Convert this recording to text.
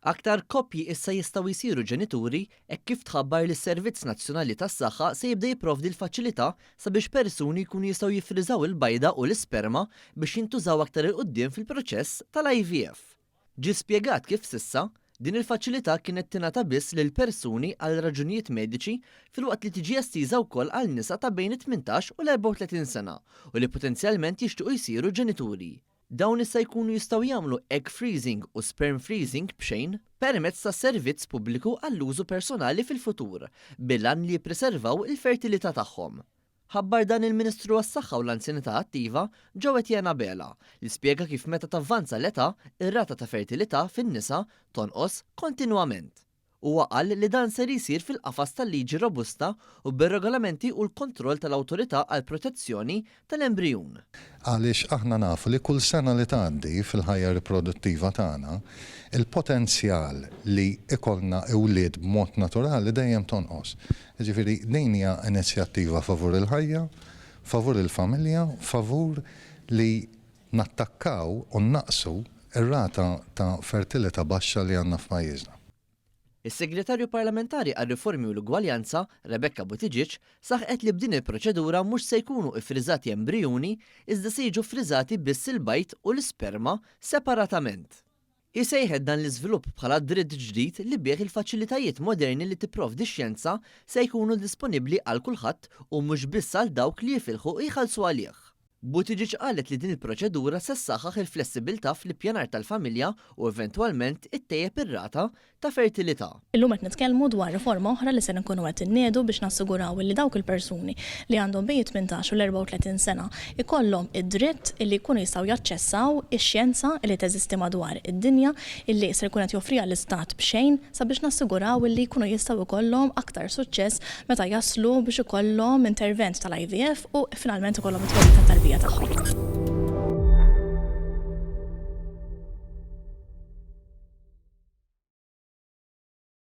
Aktar koppji issa jistgħu jsiru ġenituri hekk kif tħabbar li s-Servizz Nazzjonali tas-Saħħa se jibda jipprovdi l-faċilità sabiex persuni jkunu jistgħu jiffriżaw il-bajda u l-isperma biex jintużaw aktar 'il quddiem fil-proċess tal-IVF. Ġie spjegat kif s'issa, din il-faċilità kienet tingħata biss lil persuni għal raġunijiet mediċi filwaqt li tiġi estiża wkoll għal nisa ta' bejn it-18 u l-34 sena u li potenzjalment jixtiequ jsiru ġenituri. Dawn issa jkunu jistgħu jagħmlu egg freezing u sperm freezing b'xejn permezz ta' servizz pubbliku għall-użu personali fil-futur, bil-għan li jippreservaw il-fertilità tagħhom. Ħabbar dan il-Ministru għas-Saħħa u l-Anzjanità Attiva, Joe Etienne Abela, li spjega kif meta tavvanza l-età, ir-rata ta' fertilità fin-nisa tonqos kontinwament. Huwa qal li dan ser jsir fil-qafas tal-liġi robusta u bir-regolamenti u l-kontroll tal-Awtorità għall-Protezzjoni tal-Embrijun. Għaliex aħna nafu li kull sena li tgħaddi fil-ħajja riproduttiva tagħna, il-potenzjal li jkollna wlied b'mod naturali dejjem tonqos. Jiġifieri din hija inizjattiva favur il-ħajja, favur il-familja, favur li nattakkaw u nnaqqsu r-rata ta' fertilità baxxa li għandna f'pajjiżna. Is-Segretarju Parlamentari għar-Riformi u l-Ugwaljanza, Rebecca Buttigieg, saħqet li b'din il-proċedura mhux se jkunu iffriżati embrijuni iżda se jiġu ffriżati biss il-bajd u l-isperma separatament. Hi sejħet dan l-iżvilupp bħala dritt ġdid li bih il-faċilitajiet moderni li tipprovdi x-xjenza se jkunu disponibbli għal kulħadd u mhux biss għal dawk li jifilħu jħallsu għalih. Buttigieg qalet li din il-proċedura se ssaħħaħ il-flessibilità fl-ippjanar tal-familja u eventwalment ittejjeb ir-rata ta' fertilità. Illum qed nitkellmu dwar riforma oħra li ser inkunu qed inniedu biex nassiguraw illi dawk il-persuni li għandhom bejn it-18 u l-34 sena jkollhom id-dritt illi jkunu jistgħu jaċċessaw ix-xjenza illi teżisti madwar id-dinja illi ser ikun qed joffriha l-Istat b'xejn sabiex nassiguraw illi jkunu jistgħu jkollhom aktar suċċess meta jaslu biex ikollhom intervent tal-IVF u finalment ikollhom it-twelid tat-tarbija tagħhom.